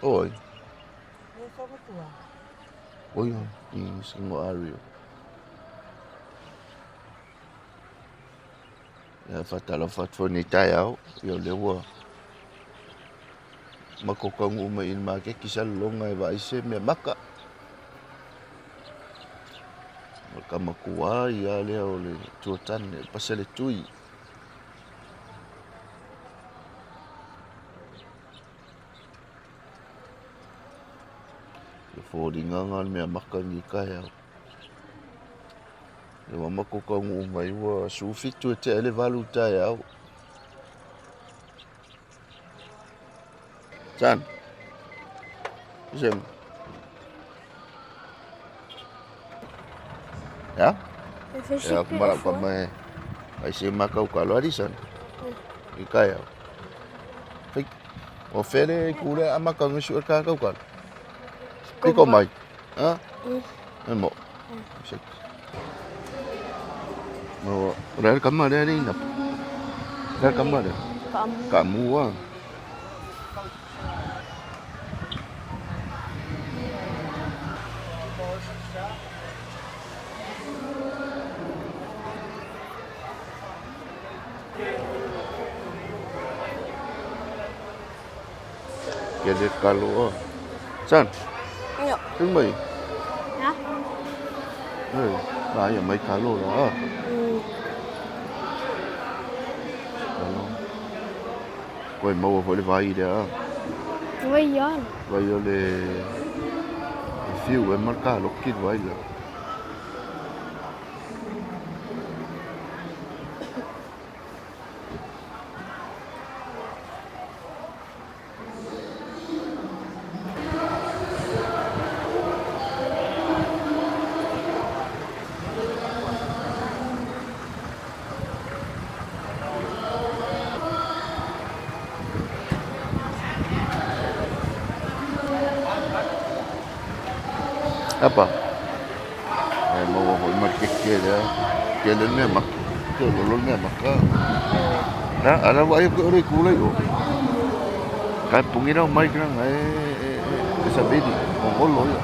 Oi. Oi, i singo ario. Ia faatalofa atu foi i lenei taeao, ia o lea ua matou taunuu mai i le maketi Salelologa e vaai se mea maka. O le tama tuai lava lea o le tuatane o Paseletui. O foliga na o le mea maka i lenei taeao. Lea ua matou taunuu mai ua 6:30 e tea ai le 8 i le taeao. San. Sem. Ya? Ya, aku malah kama ai se makau kalo ari san. I kai au. Fai o fele kule a makau ngi su ka kau kalo. Piko mai. Ha? E mo. Se. No, ora kama le ni na. Ora kama le. Ka mua. Ke le kalo a. San. Ia. Fai mai. Ya. Ei, vai mai kalo la. Kalo. Koe maua foi le vai lea. Vai ia. Vai o le e fiu e marka loki vai lea. Apa? E maua foi ma le keke lea. Ke le mea maka. Ke lolo le mea maka. Na, ala wa ai ko ore kula i o. Kai pungi rau mai kina e e e sa bidi. O ngolo ia.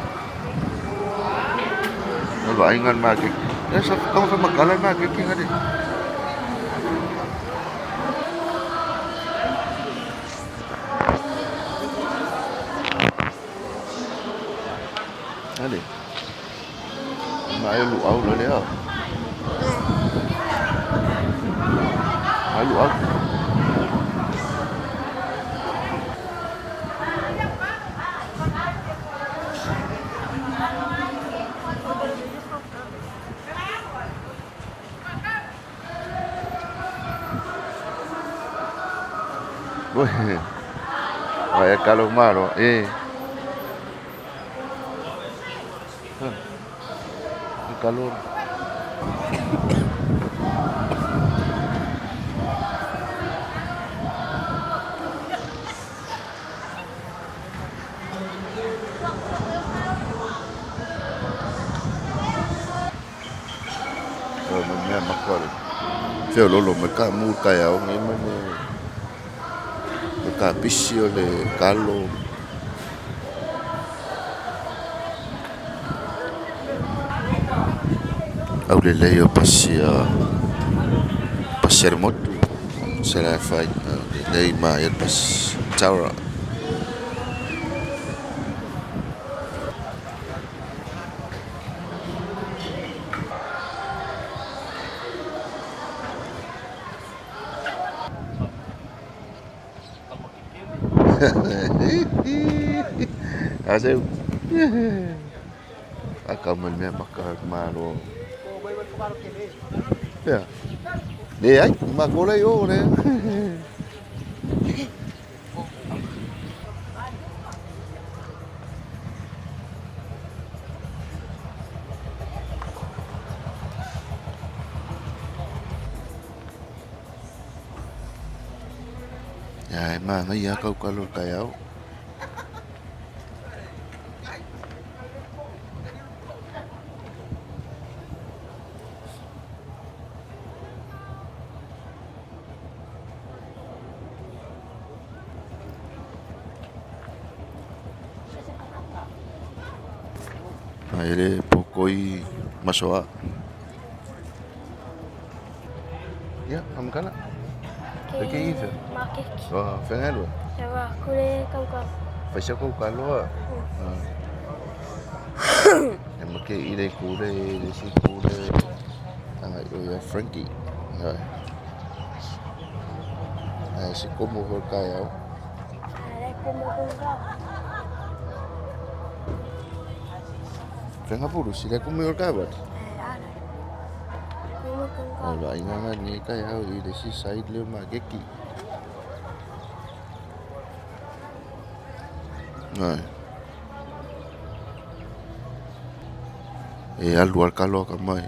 Na va ingan ma ke. E sa ka fa makala ma ke ki ngade. Ale. Ma e lu au le lea. Ma lu au. Oi. Vai kalo malo. E. Ha. E calor. O mo mea makare. Feo lolo me ka mu kai au ngai ma le me ka pisi o le kalo. Au le lei o pasia pasia le motu se la fai au le lei ma ia pas Tara. Ase. A ka mo le mea maka malo. Ia. Le ai, ma kola i o le. Ia e maga ia kau kalo kai au. Ae le pokoi masoa. Ia, amakala. Ke ife. Makeki. Oh, fengalua. Yawa kule kauka. Faisa kau kaloa. E make i le kule, le si kule. Anga i o ia Frankie. Ai. Ai se komo ho kai au. Le kumu kunga. Fenga puru, si le kumu o kai wat. Ala. Kumu kunga. Ai va inga nga ni kai au i le si side le makeki. Ai. E alu al kaloa ka mai.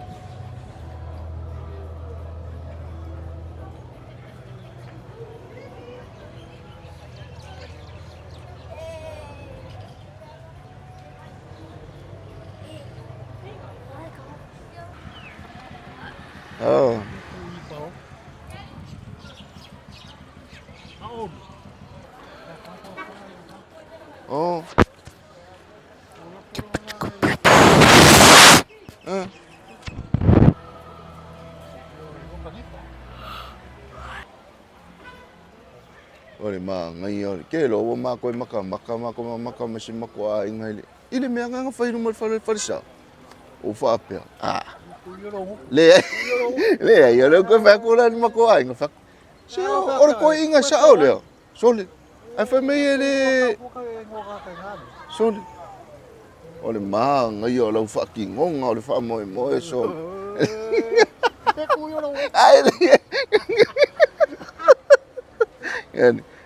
Oh. Oh. Ah. O le magaia o le tele o ua matou e makamaka matou mamaka ma si matou aiga i le i le mea agaga fai i luma o le fale falesa. Ou faapea, ah, leai, leai, o lea ou toe fai atu la i le matou aiga, fai atu, se o le toeaina sao lea, sole, ae fai mai e le, sole, o le magaia o lau faatinoga o le faamoemoe, sole. Ai, le,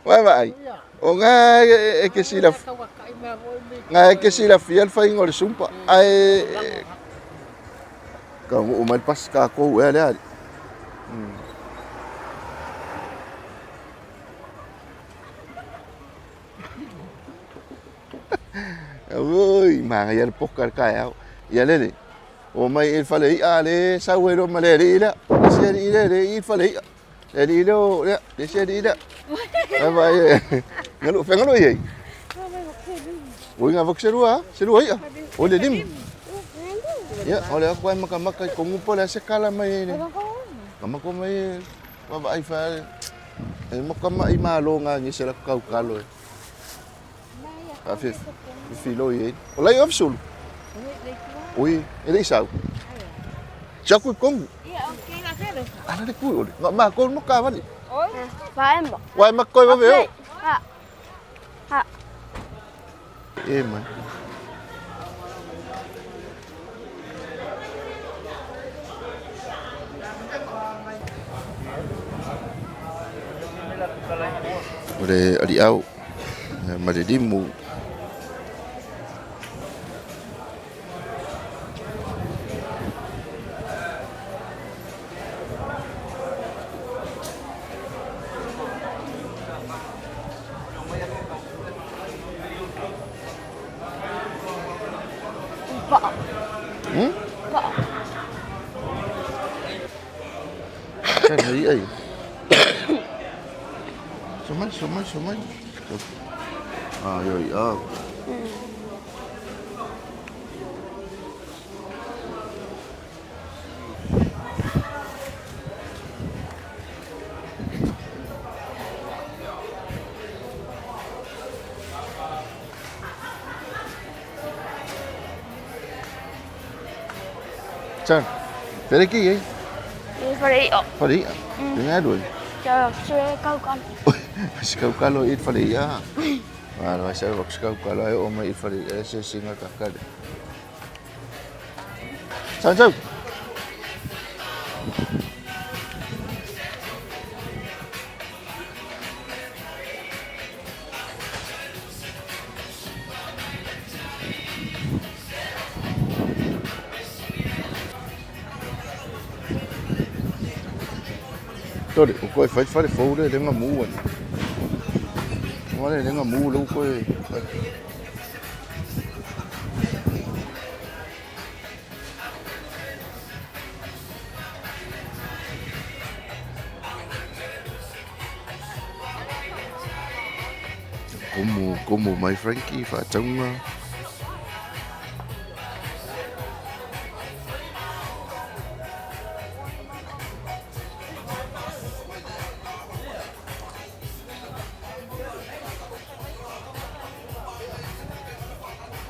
vaavaai, o ga e ke silafia, ga e ke silafia le faiga o le sumpa, ae taunuu mai le pasi tatou ea lea. Oi, magaia le poka le taeao. Ia lele, o mai i le fale i'a le sau ai loa ma le alii lea. Le isi alii lea le i le fale i'a. Le alii lea o lea, le isi alii lea. Ai vai, ngalu, fengalu i ai. Oi nga vak selua, selua i'a. O le lima. Ia, o le aku ai makamaka i kongu po le se kala mai le. Ka mako mai wa vai fa. E moka mai malo nga ngi se la kau kalo e. Ka fi fi lo i. O lai of sulu. Oi, e le isau. Chaku i kongu. Ala le kui ole. Nga ma ko mo ka vali. Vaemba. Wai ma koi va veo. Ha. Ha. E mai. O le aliao ma le limu. Pa. Pa. Kan hari ai. Sumai, sumai, sumai. Ah, yo, ah. Chan. Fere ki ai. I fale i'a. Fale i'a. Nga đuổi. Cho se kau kan. Sikau kalo i fale i'a. Alo, sa vak sikau kalo ai o mai i fale i'a se singa kakale. Chan chan. Tole, o koe whai whare fōure le ngā mū ani. Wale le ngā mū le koe. Komo, komo mai Frankie, whaataunga.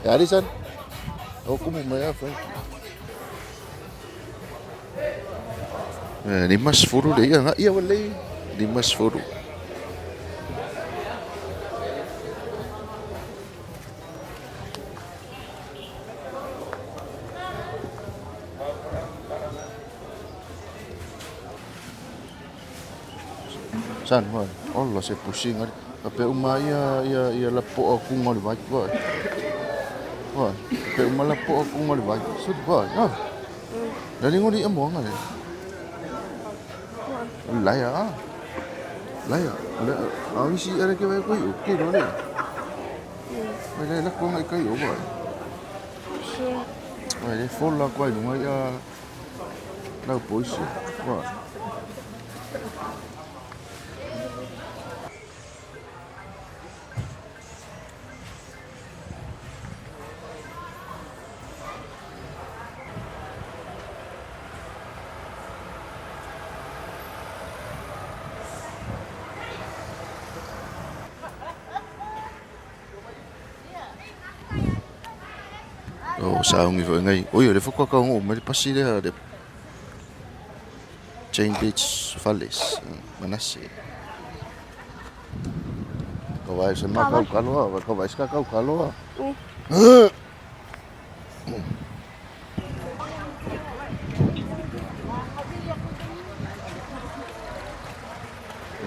E Alison, o kumu mai a Frankie. E, 50 le ia nga ia wale. 50. San vai. Olla se pusinga. Pe uma ia ia ia la po ku ngol vai vai. Vai. Pe uma la po ku ngol vai. Sut vai. Ah. La ni ngoli amo nga le. Lai a. Lai a. La a isi ara ke vai ko i ke ro le. Vai le la ko ngai kai o vai. Vai le fola ko ai ngai a lau poisi. Vai. O saogi foi ngai. Oi o le faatoa taunuu mai le pasi lea le Chain Beach Fales Manase. Ka vai se ma kau kaloa, ka vai se ka kau kaloa.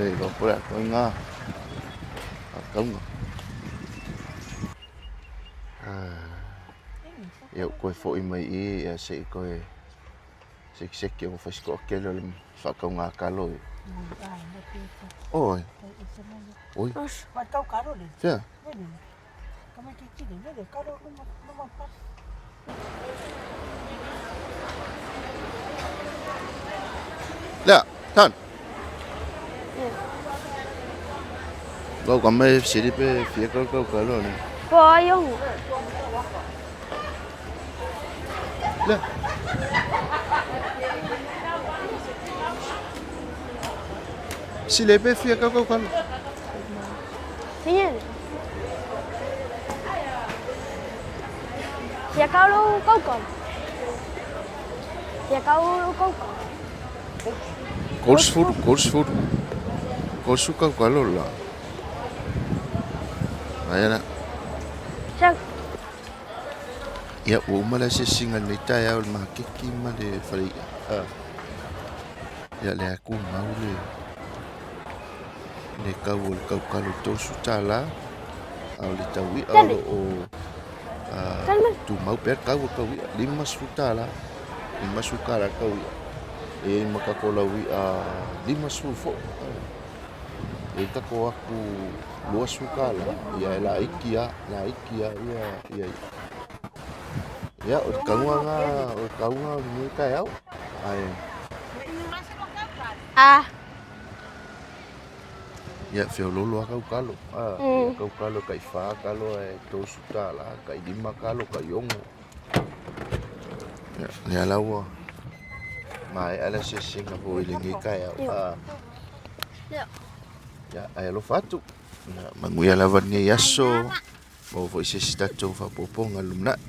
Ei, ka pura ko ngā kaunga. Ia ua koe foʻi mai i i ia se i koe sekiseki o fai toʻatele o le faakauga kalo i. Oi. Oi. Fea? Lea, tan. Kau ka mai siri pe fia kau kau kalo ni. Po ayong. Lea. Sile pe fia kau kau kalo. Fia. Fia kau lo kau kau. Fia kau lo kau kau. Golsfuru, golsfuru. Golsu kau kalo la. Aia la. Sau. Ia, ua uma le asiasiga i lenei taeao i le makeki ma le falei'a. Ia, le a tumau le le kau o le kaukalo i $30, a o le taui'a o loo tumau pea le kau o le taui'a, $50, $50 le taui'a. E i ai ma tatou laui'a 50 foi. E i ai tatou atu $20, ia e laiti lava, laiti lava ia ia i'a. Ia, o le tauga lena, o le tauga o lenei taeao. Ae. Ah. Ia, feoloolo lava kau kalo. Ah, mm. Kau kalo kai 4 kalo e $30, kai 5 kalo, kai 6. Ia, lea la ua maea le asiasiga foi i lenei taeao. Ah. Ia, ae alofa atu. Ia, manuia lava lenei aso. Maua foi se isi tatou faaopoopoga i le lumanai.